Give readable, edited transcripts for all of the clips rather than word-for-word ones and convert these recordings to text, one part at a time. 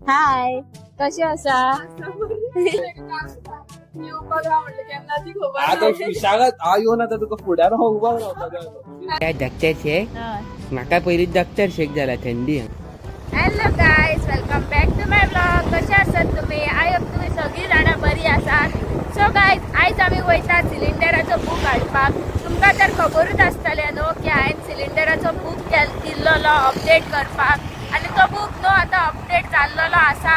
हाय, कशें आसा? म्हाका पयलीं डॉक्टर शेक जाला थंडी. Hello guys, welcome back to my vlog. कशे आसात तुम्ही? I hope तुम्ही सगळी जाणां बरी आसात. सो गायज, आयज आमी वयता सिलिंडराचो बूक हाडपाक. तुमकां तर खबरूच आसतलें न्हू की हांवें सिलिंडराचो बूक दिल्लोलो अपडेट करपाक, आनी तो बूक न्हू आतां अपडेट जाल्लोलो आसा.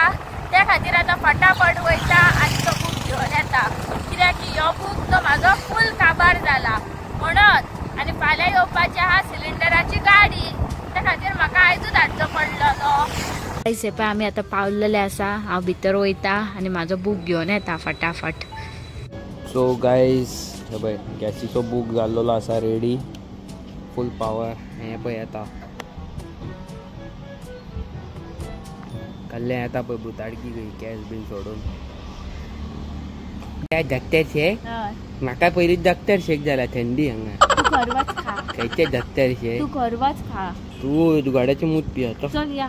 त्या खातीर आतां फटाफट वयता आनी तो बूक घेवन येता, कित्याक की हो बूक तो म्हाजो फूल काबार जाला म्हणून. आनी फाल्यां येवपाची आहा सिलिंडराची गाडी, त्या खातीर म्हाका आयजूच हाडचो पडलो न्हू. हे पळय आमी आतां पावलेले आसा. हांव भितर वयता आनी म्हाजो बूक घेवन येता फटाफट. सो गायज, हे पळय गॅसीचो बूक जाल्लोलो आसा रेडी, फूल पावर. हें पळय येता कल्ले येता पळय भुताडकी खंय गॅस बीन सोडून. काय डॉक्टर शेक? म्हाका पयलीं डॉक्टर शेक जाला थंडी हांगा. खंयचे डॉक्टर शेक? तूं खरवाच खा, तूं गोड्याचें मूत पियेता. चल या.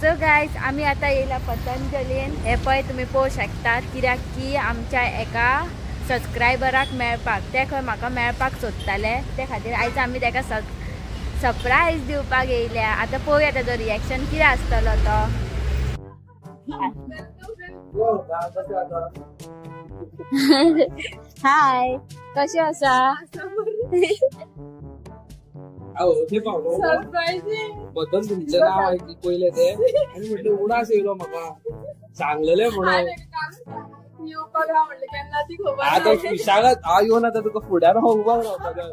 सो गायज, आमी आतां येयला पतंजलीन. हे पळय तुमी पळोवंक शकतात, कित्याक की आमच्या एका सबस्क्रायबराक मेळपाक, ते खंय म्हाका मेळपाक सोदताले, ते खातीर आयज आमी ताका सरप्रायज दिवपाक येयल्या. आतां पळोवया ताजो रिएक्शन कितें आसतलो तो. हाय, कशें आसा? पतंजलीचें नांव पयलें तें आनी म्हटलें उडास येयलो म्हाका सांगलेलें म्हणून. आतां पिशागत हांव येवन आतां तुका फुड्यार उबो रावपाक जाय.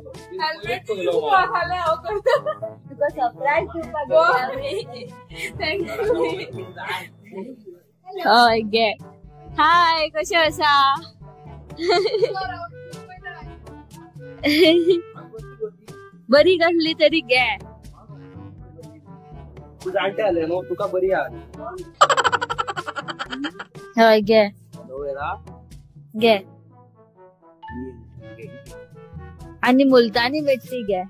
तुका सरप्रायज दिवपाक. हय गे. हाय, कशें आसा? बरी कसली तरी गे. तूं जाणटे जालें न्हू, तुका बरी आहा. हय गे गे. आनी मुलतानी मिट्टी गे.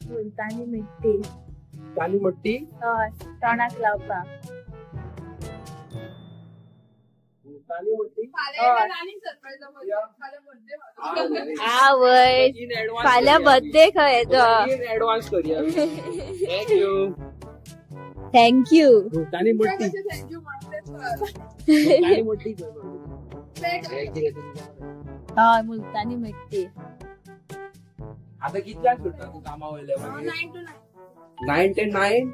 मुलतानी मिट्टी. मुलतानी मिट्टी? हय, तोंडाक लावपाक. आवय, फाल्यां बर्थडे खंय येतो. एडवान्स करूया. Thank you thank you. Multani मिट्टी. हय, मुलतानी मिट्टी. आतां कितल्यांक सुट्टा तूं कामा वयले? 9 to 9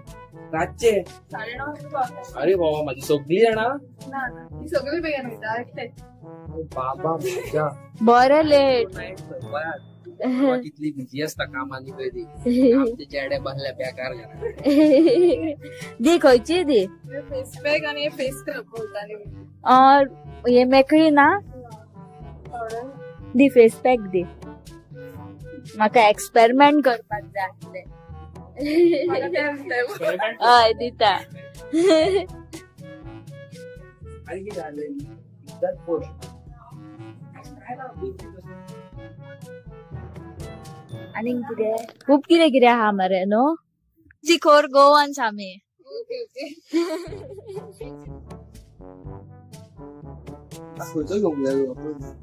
रातचे. अरे बाबा, माझी सगळी जाणा सगळी बेगीन वयता. बाबा म्हज्या बरें लेट. कितली बिजी आसता कामांनी पळय ती. आमचे चेडे बसले बेकार घरा. दी खंयची दी? फेस पॅक आनी फेस स्क्रब. मुलतानी और हे मेकळी ना दी, फेस पॅक दी. म्हाका एक्सपेरिमेंट करपाक जाय आसलें. हय दिता. आनीक कितें? खूब कितें कितें आहा मरे न्हू. चिकोर गोवन्स आमी.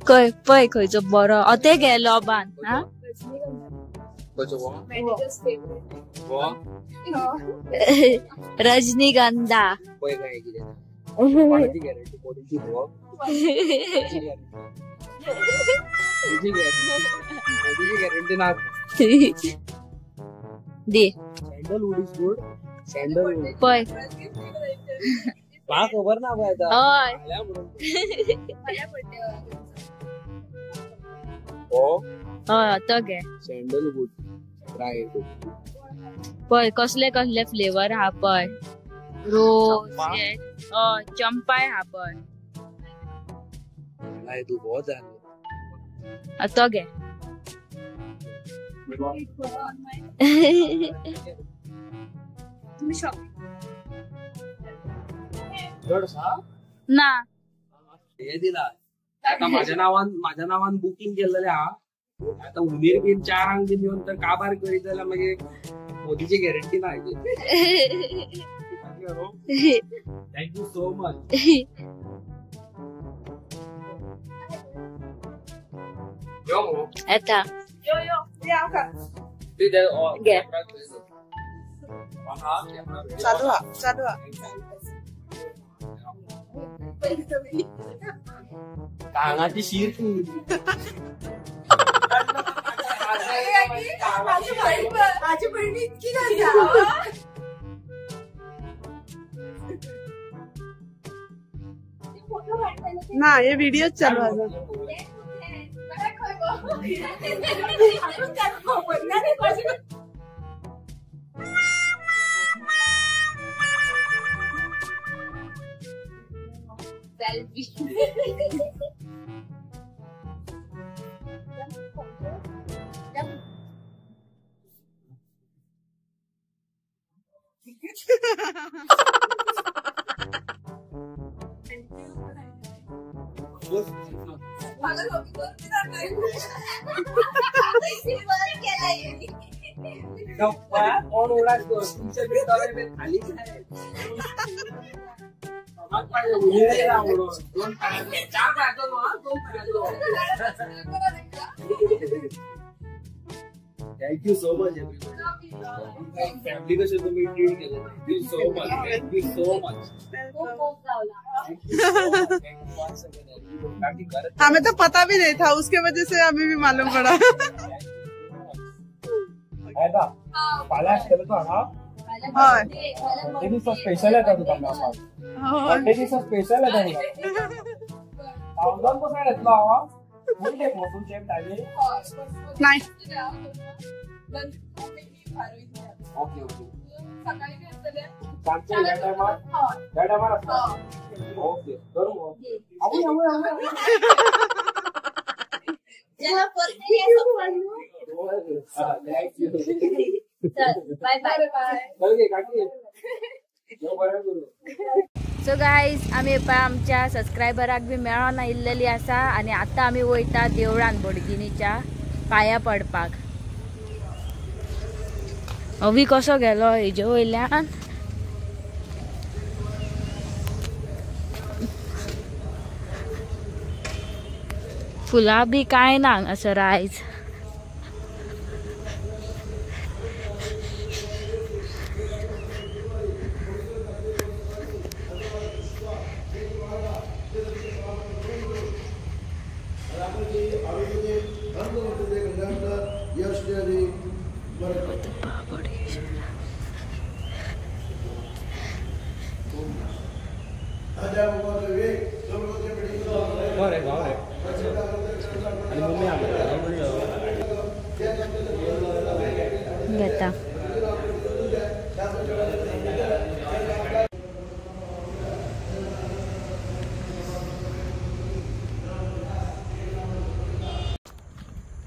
खंय पळय खंयचो बरो ते घे लोबान. हा, रजनीगंधा. दी पळय खबर ना. हय हय, तो घे. सँडलवूड पळय कसले कसले फ्लेवर आहा पळय. रोज, हय, चंपाय आहा पळय. तो घे. ना हे दिला आता माझ्या नावान बुकिंग केलेले हा. आता उमेर बीन 4 बीन येवन तर काबार करीत जाल्यार मागीर मोदीची गॅरंटी ना. Thank you so much. यो येता यो यो घे. चालू हा चालू हा. कांगाची शीर माझी बहिणी इतकी झाली. ना हे व्हिडिओ चालू आहे. Thank you so much everybody. Family कसे तुम्ही ट्रीट केलं. Thank you so much. Thank you so much. हमें तो पता भी नहीं था, उसके वजह से हमें भी मालूम पड़ा. स्पेशल आहे तुका स्पेशल आहे. नाही ओके ओके ओके करू. Bye bye. So guys आमी पळय आमच्या सबस्क्रायबराक बी मेळोन आयिल्लेली आसा आनी आतां आमी वयता देवळान बोडगिनीच्या पांया पडपाक. अवी कसो गेलो हेजे वयल्यान. फुलां बी कांय ना हांगासर आयज. घेता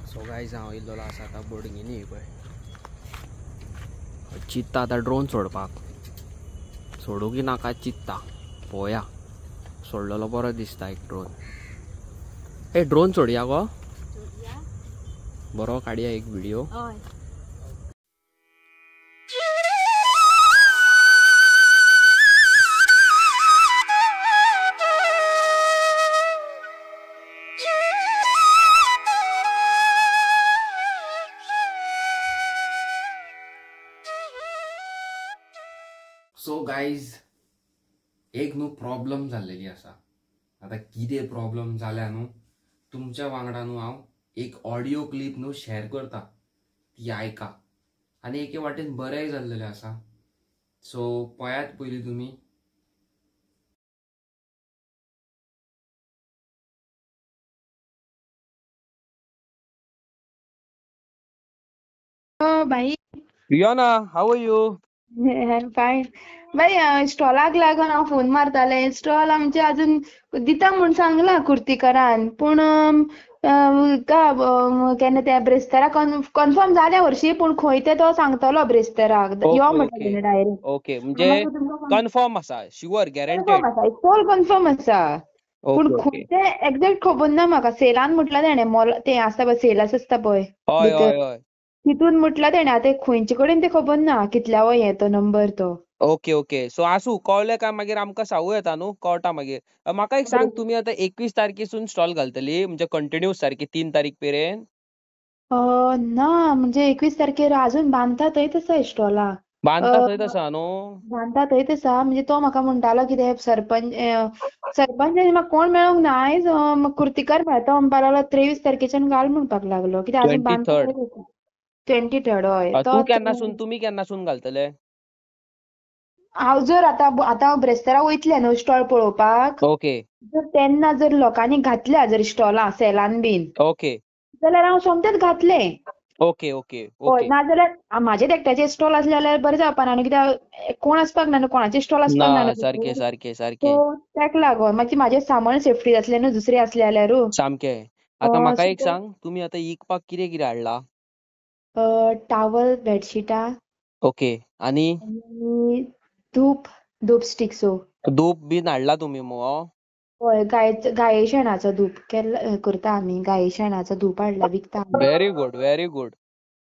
सो गायज हांव येयल्लो आसा आतां बोडगिनी पळय. चित्ता आतां ड्रोन सोडपाक, सोडूं की नाका चित्ता पळोवया. सोडलेलो बरो दिसता एक ड्रोन. ए ड्रोन सोडया गो, बरो काडया एक व्हिडिओ. सो गायज एक न्हू प्रॉब्लम जाल्लेली आसा. आतां कितें प्रॉब्लम जाल्या न्हू तुमच्या वांगडा न्हू हांव एक ऑडियो क्लिप न्हू शेअर करता, ती आयका आनी एके वाटेन बरेंय जाल्लेलें आसा. सो पळयात पयलीं तुमी. भाई Riona, how are you? I'm fine. बाई स्टॉलाक लागून हांव फोन मारतालें. स्टॉल आमचे अजून दिता म्हूण सांगलां कुर्तीकरान, पूण केन्ना ते ब्रेस्ताराक कन्फर्म जाल्या हरशीं, पूण खंय ते तो सांगतलो ब्रेस्ताराक यो म्हणटा तेणे डायरेक्ट. ओके, म्हणजे कन्फर्म आसा, शुअर गॅरंटेड कन्फर्म आसा, स्टॉल कन्फर्म आसा, पूण खंय ते एक्झॅक्ट खबर ना म्हाका. सेलान म्हटलां तेणे, मॉल ते आसता पळय, सेल आसता पळय हय हय हय, तितून म्हटलां तेणे. आतां खंयचे कडेन ते खबर ना, कितल्यावो हे तो नंबर तो. ओके ओके सो आसूं कळ्ळें काय मागीर आमकां सांगू येता न्हू कळटा मागीर. म्हाका एक सांग तुमी आतां 21 तारखेसून स्टॉल घालतली म्हणजे कंटिन्यू सारकी 3 तारीख मेरेन? ना म्हणजे 21 तारखेर अजून बांदता थंयच आसा स्टॉला. बांदता थंयच आसा न्हू? बांदता थंयच आसा. म्हणजे तो म्हाका म्हणटालो कितें सरपंच सरपंच आनी म्हाका कोण मेळोंक ना आयज कुर्तीकार मेळ्ळा तो म्हणपाक लागलो 23 तारखेच्यान घाल म्हणपाक लागलो कित्याक अजून बांदता 23rd. थंयच आसा. 23rd हय. तूं केन्नासून तुमी केन्नासून घालतले? हांव जर आतां आतां हांव ब्रेस्तारा वयतलें न्हू स्टॉल पळोवपाक. ओके. जर तेन्ना जर लोकांनी घातल्या जर स्टॉलां सेलान बीन ओके जाल्यार हांव सोमतेंच घातलें. ओके ओके हय ओके. नाजाल्यार म्हाजेच एकट्याचे स्टॉल आसले जाल्यार बरें जावपा ना न्हू कित्याक कोण आसपाक ना न्हू कोणाचे स्टॉल आसपाक ना ना न्हू सारकें भितर. सारकें सारकें. सो तेका लागोन मागीर म्हाजें सामान सेफ्टी जातलें न्हू दुसरें आसलें जाल्यारू. सामकें. आतां म्हाका सो एक सांग तुमी आतां इकपाक कितें कितें हाडलां? टावल बेडशीटां ओके आनी? आनी धूप धूप स्टिक्सो. धूप बीन हाडला तुमी मुगो? हय गाये शेणाचो धूप केल्लो करता आमी गाये शेणाचो धूप हाडला विकता आमी. Very good very good.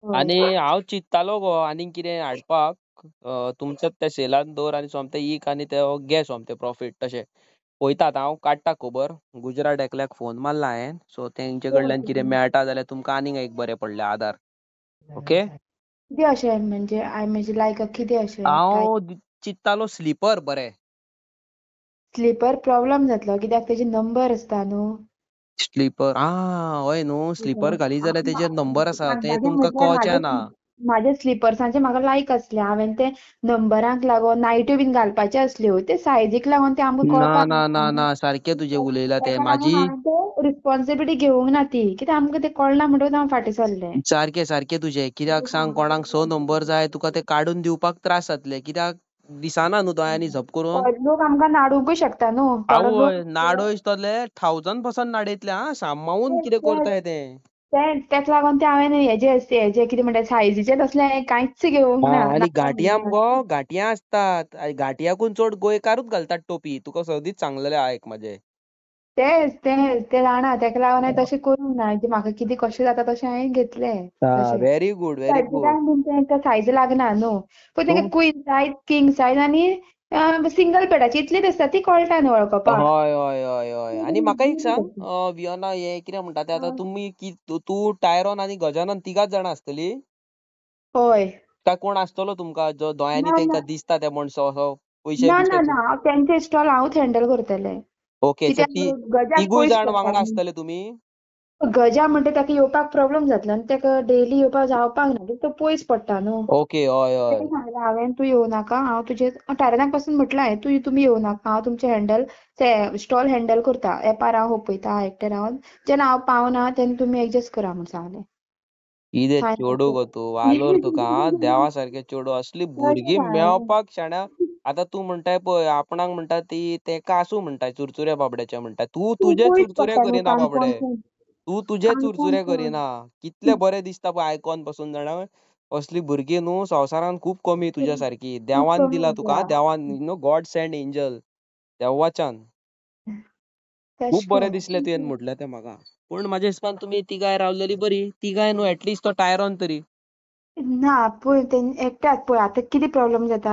हय. आनी हांव चिंत्तालो गो आनीक कितें हाडपाक तुमच्याच त्या सेलान दवर आनी सोमतें इक आनी ते घे सोमतें प्रॉफीट तशें. पळयतात हांव काडटा खबर गुजरात एकल्याक फोन मारला हांवें सो तेंचे कडल्यान कितें मेळटा जाल्यार तुमकां आनीक एक बरें पडलें आदार. ओके. कितें अशें म्हणजे I म्हणजे लायक कितें अशें लायक? हांव चिंत्तालो स्लीपर बरें. स्लीपर प्रॉब्लम जातलो कित्याक तेजे नंबर आसता न्हू. स्लीपर आं हय न्हू स्लीपर घाली जाल्यार तेजेर नंबर आसा ते सांगपाचें तुमकां म्हटल्यार कळचें ना. म्हाजे स्लिपर्सांचे म्हाका लायक आसले हांवें ते नंबरांक लागोन नायट्यो बीन घालपाच्यो आसल्यो ते सायजीक लागोन ते आमकां ना कळपाक ना ना ना ना सारकें तुजें उलयलां तें तेका लागून म्हाजी. हांवें ते रिस्पॉन्सिबिलिटी घेवंक ना ती कित्याक आमकां तें कळना म्हणटकूच हांव फाटीं सरलें. सारकें सारकें तुजें कित्याक सांग कोणाक 6 नंबर जाय तुका ते काडून दिवपाक त्रास जातले कित्याक दिसना न्हू दोळ्यांनी झप करून. हय लोक आमकां नाडुंकूय शकता न्हू थोडो लोक. आवय नाडयतले 1000% नाडयतले आं सांबाळून कितें करताय तें. तेंच तेका लागोन ते हांवें हेजे हेजे कितें म्हणटा सायजीचे तसलें कांयच घेवंक ना आनी नाका घांटयां म्हणून. मुगो घांटयां आसतात घांटयाकून चड गोंयकारूच घालतात टोपी तुका सदींच सांगलेलें आयक म्हाजें. तेंच तेंच तें जाणा तेका लागोन हांवें तशें करूंक ना म्हाका कितें कशें जाता तशें हांवें घेतलें तशें. Very good very good. बेडशीटांक बीन तेंकां सायज लागना न्हू पूण तेंकां तुम क्वीन सायज किंग सायज आनी सिंगल बेडाची इतलीच आसता ती कळटा न्हू वळखपाक. हय हय हय हय. आनी म्हाका एक सांग वियोना हें कितें म्हणटा तें आतां तुमी तूं टायरॉन आनी गजानन तिगांच जाणां आसतलीं? हय. काय कोण आसतलो तुमकां जो दोळ्यांनी ना ना तेंकां दिसता ते मनसो असो पयशे ना बियशे ना ना हांव तेंचे स्टॉल हांवूच हँडल करतलें. ओके सो कित्याक गजाक तिगूय पयस जाण पडटा वांगडा न्हू. आसतले तुमी? गजा म्हणटा ताका येवपाक प्रॉब्लम जातलो आनी ताका डेली येवपाक जावपाक ना कित्याक तो पयस पडटा न्हू. ओके हय हय. ताका सांगलें हांवें तूं येवं नाका हांव तुजें टायरनाक पासून म्हटलां हांवें तूं तुमी येवं नाका हांव तुमचें हँडल ते स्टॉल हँडल करता एपार हांव होपयता एकटें रावन जेन्ना हांव पावना तेन्ना तुमी एडजस्ट करा म्हूण सांगलें. कितें फायनल चेडूं गो तूं वालोर तुका आं देवा सारकें चेडूं असली तशें भुरगीं सांगलें. मेळपाक शाण्या. आतां तूं म्हणटाय पळय आपणाक म्हणटा ती तेका आसूं म्हणटाय चुरचुरे बाबड्याचे म्हणटाय तूं तूं तुजे पयस चुरचुरे पडटा न्हू करिना बाबडे. काणकोणसून. तूं तुजे चुरचुरे काणकोणसून. करिना कितले बरें दिसता पळय आयकोन पासून जाणा. असली भुरगीं न्हू संवसारांत खूब कमी तुज्या सारकी खूब देवान कमी दिला तुका आसा. देवान you know God send angel देवाच्यान. खूब तशें बरें करून. दिसलें तुवें म्हटलें तें म्हाका. पूण म्हाज्या हिसपान तुमी तिगांय रावलेली बरी तिगांय न्हू एटलिस्ट तो टायरॉन तरी. ना पळय एकट्याक पळय आतां कितें प्रॉब्लम जाता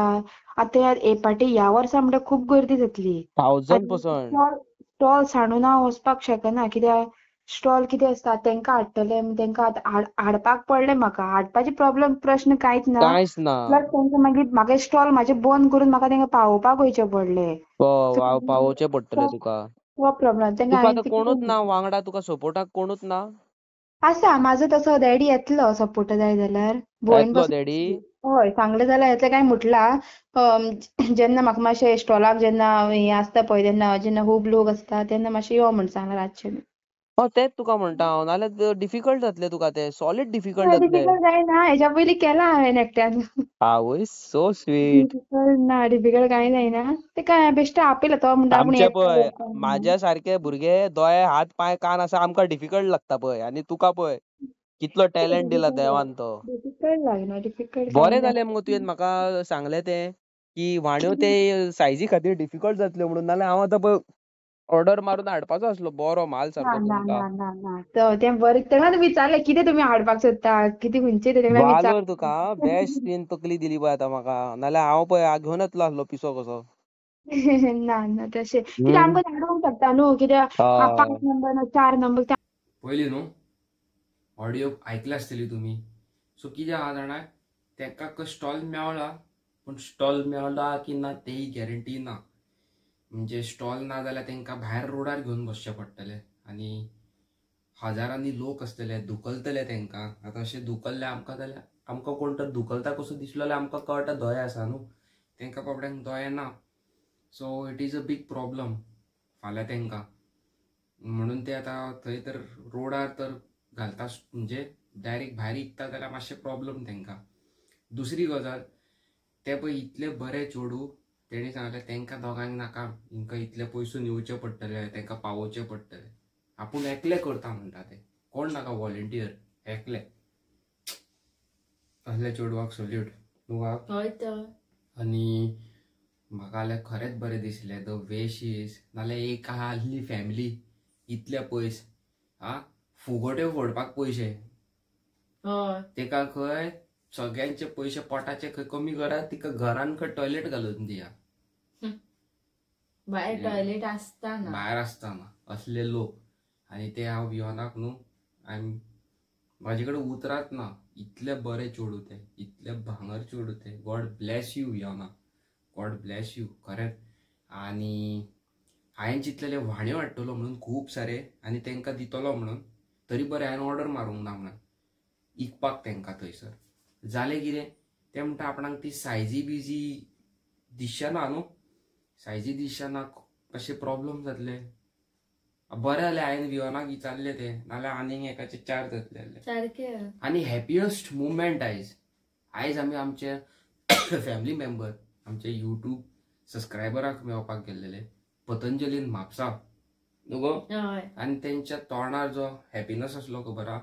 आतां हे पाटी ह्या वर्सा म्हणल्यार खूब गर्दी जातली आनी 1000%. स्टॉल स्टॉल सांडून हांव वचपाक शकना कित्याक स्टॉल कितें आसता तेंकां हाडटलें तेंकां आतां हाडपाक पडलें म्हाका हाडपाचे प्रॉब्लम प्रश्न कांयच ना. कांयच ना. प्लस तेंकां मागीर म्हाका स्टॉल म्हाजें बंद करून म्हाका तेंकां पावोवपाक वयचें पडलें. सो पावोवचें पडटलें तुका. तो प्रॉब्लम तेंकां तुका हांवें आतां कितें कोणूच ना वांगडा तुका सपोर्टाक कोणूच ना? आसा म्हाजो तसो डॅडी येतलो सपोर्ट जाय जाल्यार भयण येतलो पासून डॅडी? हय सांगलें जाल्यार येतलें काय म्हटलां जेन्ना म्हाका मातशें स्टॉलाक जेन्ना हें आसता पळय तेन्ना जेन्ना खूब लोक आसता तेन्ना मातशें यो म्हण सांगलां रातचें. हय तेंच तुका म्हणटा हांव नाल्यार डिफिकल्ट जातलें तुका तें सॉलीड डिफिकल्ट जातलें. डिफिकल्ट जायना हेज्या पयलीं केलां हांवें एकट्यान. आवय सो स्वीट. डिफिकल्ट ना डिफिकल्ट कांय जायना ते काय बेश्टें आपयला तो म्हणटा आपूण आमचे येता पळय येता म्हणून. म्हाज्या सारके भुरगे दोळे हात पांय कान आसा आमकां डिफिकल्ट लागता पळय आनी तुका पळय कितलो टॅलंट दिला देवान तो. डिफिकल्ट लागना डिफिकल्ट कांय बरें जायना. जालें मुगो तुवें म्हाका सांगलें तें की व्हाण्यो ते सायजी खातीर डिफिकल्ट जातल्यो म्हणून नाल्यार हांव आतां पळय ऑर्डर मारून हाडपाचो आसलो बरो माल ना सारको ना तुमकां. ना ना ना, तो तें बरें तेंका विचारलें कितें तुमी हाडपाक सोदता, कितें खंयचें तें तेंका विचार. वालोर तुका बेस्ट तुवें तकली दिली पळय आतां म्हाका, नाल्यार हांव पळय घेवन येतलो आसलो पिसो कसो. ना ना तशें कित्याक आमकां धाडूंक शकता न्हू, कित्याक 5 नंबर ना 4 नंबर. पयली न्हू ऑडियो आयकल्या आसतली तुमी. सो कितें आहा जाणा, तेका स्टॉल मेवला पूण स्टॉल मेवला की ना तेय गॅरंटी ना. म्हणजे स्टॉल ना जाल्यार तेंकां भायर रोडार घेवन बसचें पडटलें आनी हजारांनी लोक आसतले, धुकलतले तेंकां. आतां अशें धुकल्ले आमकां जाल्यार आमकां कोण तर धुकलता कसो दिसलो जाल्यार आमकां कळटा दोळे आसा न्हू, तेंकां बाबड्यांक दोळे ना. So it is a big problem फाल्यां तेंकां. म्हणून ते आतां थंय तर रोडार तर घालता, म्हणजे डायरेक्ट भायर विकता जाल्यार मातशें प्रॉब्लम तेंकां. दुसरी गजाल, ते पळय इतले बरे चेडूं, तेणी सांगलें तेंकां दोगांक नाका, हिंकां इतले पयसून येवचें पडटलें, तेंकां पावोवचें पडटलें, आपूण एकलें करता म्हणटा ते, कोण नाका वॉलंटियर, एकलें. असल्या चेडवाक सल्यूट न्हू. आनी म्हाका जाल्यार खरेंच बरें दिसलें the way she is. नाल्यार एक आहा आहली फॅमिली इतल्या पयस, आं फुगोट्यो फोडपाक पयशे तेका खंय सगळ्यांचे पयशे पोटाचे खंय कमी करा, तिका घरान खंय टॉयलेट घालून दिया, भायर टॉयलेट आसतना, भायर आसतना असले लोक. आनी ते हांव वियोनाक न्हू, आनी म्हाजे कडेन उतरात ना, इतले बरे चेडूं ते, इतले भांगर चेडूं ते. God bless you Viona, God bless you खरेंच. आनी हांवें चिंतलेलें व्हाण्यो हाडटलो म्हणून खूब सारे आनी तेंकां दितलो म्हणून, तरी बरें हांवें ऑर्डर मारूंक ना म्हणून इकपाक तेंकां थंयसर. जालें कितें, ते म्हणटा आपणाक ती सायजी बिजी दिसचे ना न्हू, सायजी दिसचे ना, कशें प्रॉब्लम जातले. बरें जालें हांवें वियोनाक विचारलें तें, नाल्यार आनीक एकाचे 4 जातले सारकें. आनी हॅपियस्ट मुवमेंट आयज, आयज आमी आमचे फॅमिली मेंबर, आमचे यूट्यूब सबस्क्रायबराक मेळपाक गेल्लेले पतंजलीन म्हापसा न्हू गो. आनी तेंच्या तोंडार जो हॅपिनस आसलो खबर आहा,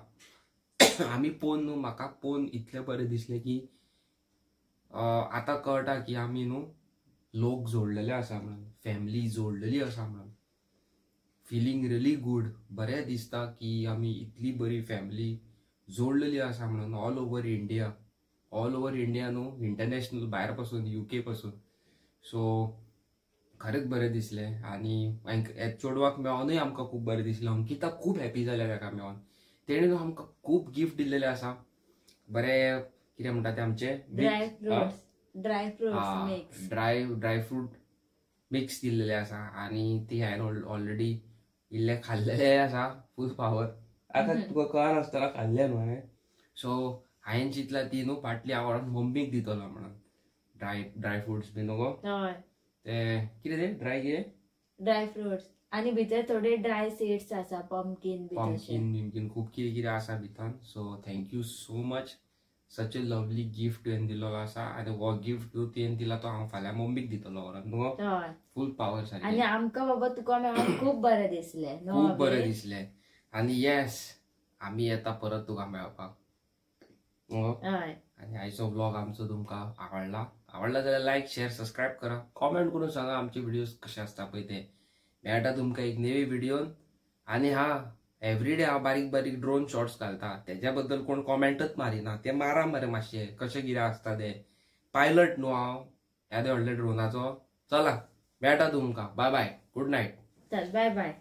आमी पोवन न्हू, म्हाका पोवन इतलें बरें दिसलें की आतां कळटा की आमी न्हू लोक जोडलेले आसा म्हणून, फॅमिली जोडलेली आसा म्हणून. फिलींग रियली गूड, बरें दिसता की आमी इतली बरी फॅमिली जोडलेली आसा म्हणून. All over India, all over India न्हू, इंटरनॅशनल भायर पासून, UK पासून. सो खरेंच बरें दिसलें. आनी चेडवाक मेळोनूय आमकां खूब बरें दिसलें. अंकिता खूब हॅपी जालें ताका मेळोन. तेणें न्हू आमकां खूब गिफ्ट दिल्लेलें आसा, बरें कितें म्हणटा तें आमचें dry fruits mix, dry fruit mix दिल्लेलें आसा. आनी ती हांवें ऑलरेडी इल्लें खाल्लेलें आसा फूल पावर, आतां तुका कळनासतना खाल्लें न्हू हांवें. सो हांवें चिंतलां ती न्हू बाटली हांव व्हरोन मम्मीक दितलो म्हणून, ड्राय फ्रुट्स बी न्हू गो, ते कितें ते ड्राय कितें ड्राय फ्रुट्स आनी भितर थोडे ड्राय सीड्स आसा, पंपकीन बी, पंपकीन बिमकीन खूब कितें कितें आसा भितर. So thank you so much, such a lovely gift तुवें दिल्लो आसा. आनी हो गिफ्ट तुवें दिला तो हांव फाल्यां मम्मीक दितलो व्हरोन न्हू, फूल पावर सारकी. आनी आमकां बाबा तुका मेळोन खूब बरें दिसलें, खूब बरें दिसलें. आनी येस, आमी येता परत तुका मेळपाक. आनी आयचो व्लॉग आमचो तुमकां आवडला, आवडला जाल्यार लायक शेअर सबस्क्रायब करा, कॉमेंट करून सांगा आमचे व्हिडिओज कशे आसता पळय ते. मेळटा तुमकां एक नवी व्हिडियोन. आनी हा, एवरीडे हांव बारीक बारीक ड्रोन शॉट्स घालता, तेज्या बद्दल कोण कॉमेंटच मारिना, ते मारा मरे मातशे कशें कितें आसता ते. पायलट न्हू हांव येदे व्हडले ड्रोनाचो. चला मेळटा तुमकां, बाय बाय, गूड नायट. चल बाय बाय.